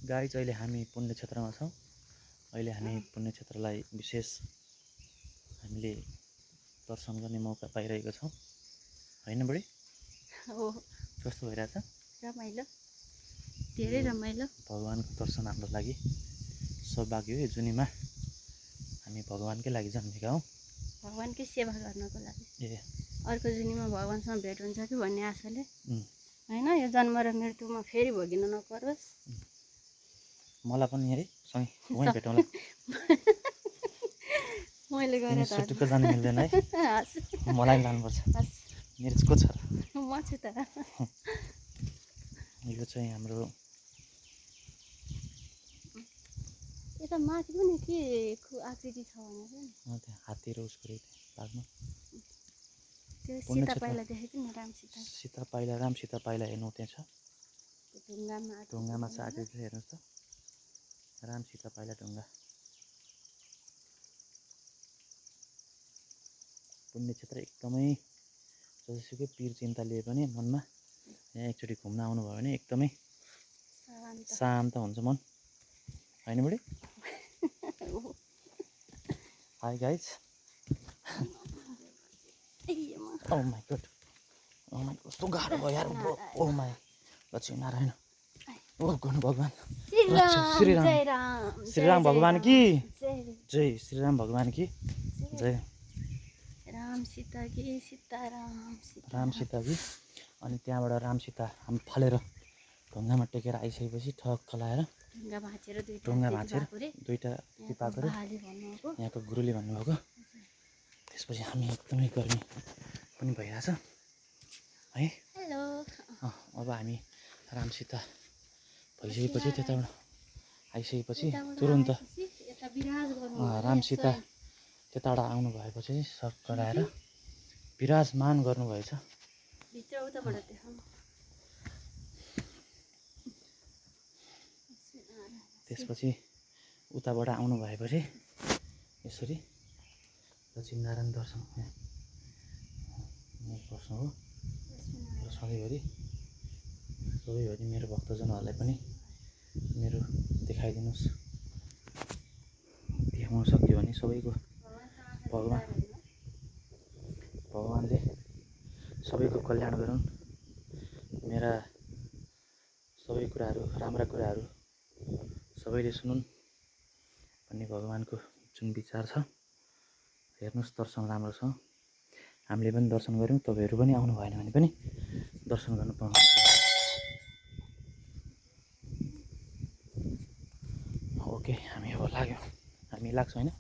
Guys अहिले हामी पुण्य क्षेत्रमा छौँ। अहिले हामी पुण्य क्षेत्रलाई विशेष हामीले दर्शन गर्ने मौका पाइरहेको छौँ, होइन बडी? हो, कस्तो भइरहेछ? रमाइलो, धेरै रमाइलो। भगवानको दर्शन हाम्रो लागि सौभाग्य हो। जुनीमा हामी भगवानकै लागि जन्मेका हौँ, भगवानकै सेवा गर्नको लागि। ए अर्को जुनीमा भगवानसँग भेट हुन्छ कि भन्ने आशाले, होइन? यो जन्म र मृत्युमा फेरि भोगिनु नपरोस्। मलाई पनि है सँगै वहीँ भेटौँला। मैले तिमी गरेँ सुटुक्क जानु मिल्दैन है, मलाई लानुपर्छ। मेरो को छ र? म छु त। यो चाहिँ हाम्रो यता माथि पनि के आकृति छ भनेको नि, त्यहाँ हात्ती र उसको भागमा त्यो सीता पाइला देखेको नि, राम सीता। सीता पाइला, राम सीता पाइला हेर्नु त्यहाँ छ, ढुङ्गामा ढुङ्गामा छ आकृति। हेर्नुहोस् त, राम सीता पाइला ढुङ्गा। पुण्य क्षेत्र एकदमै जतिसुकै पिर चिन्ता लिए पनि मनमा यहाँ एकचोटि घुम्न आउनुभयो भने एकदमै शान्त हुन्छ मन, होइन buddy? Hi guys. Oh my god, oh my, कस्तो गाह्रो भयो यार। Oh my Lakshmi Narayan, oh गण भगवान श्रीराम भगवान की जय, श्रीराम भगवान की जय, राम सीता की सीताराम राम सीता की। अनि त्यहाँबाट राम सीता हामी फालेर ढुङ्गामा टेकेर आइसकेपछि ठक्क लाएर ढुङ्गा भाँचेर दुईवटा टिपा गऱ्यो यहाँको गुरुले भन्नुभएको। त्यसपछि हामी एकदमै गर्मी पनि भइरहेछ है। अब हामी राम सीता भइसकेपछि त्यताबाट आइसकेपछि तुरुन्त राम सीता त्यताबाट आउनु भएपछि सर्क गराएर विराजमान गर्नुभएछ। त्यसपछि उताबाट आउनु भएपछि यसरी लक्ष्मीनारायण दर्शन प्रश्न हो र सधैँभरि मेरो भक्तजनहरूलाई पनि मेरो देखाइदिनुहोस्। देखाउन सक्यो भने सबैको भगवानले सबैको कल्याण गरून्, मेरा सबै कुराहरू, राम्रा कुराहरू सबैले सुनुन् भन्ने भगवानको जुन विचार छ। हेर्नुहोस् दर्शन राम्रो छ, हामीले पनि दर्शन गऱ्यौँ, तपाईँहरू पनि आउनु भएन भने पनि दर्शन गर्न पाउनुहुन्छ। ओके, हामी अब लाग्यौँ, हामी लाग्छौँ होइन।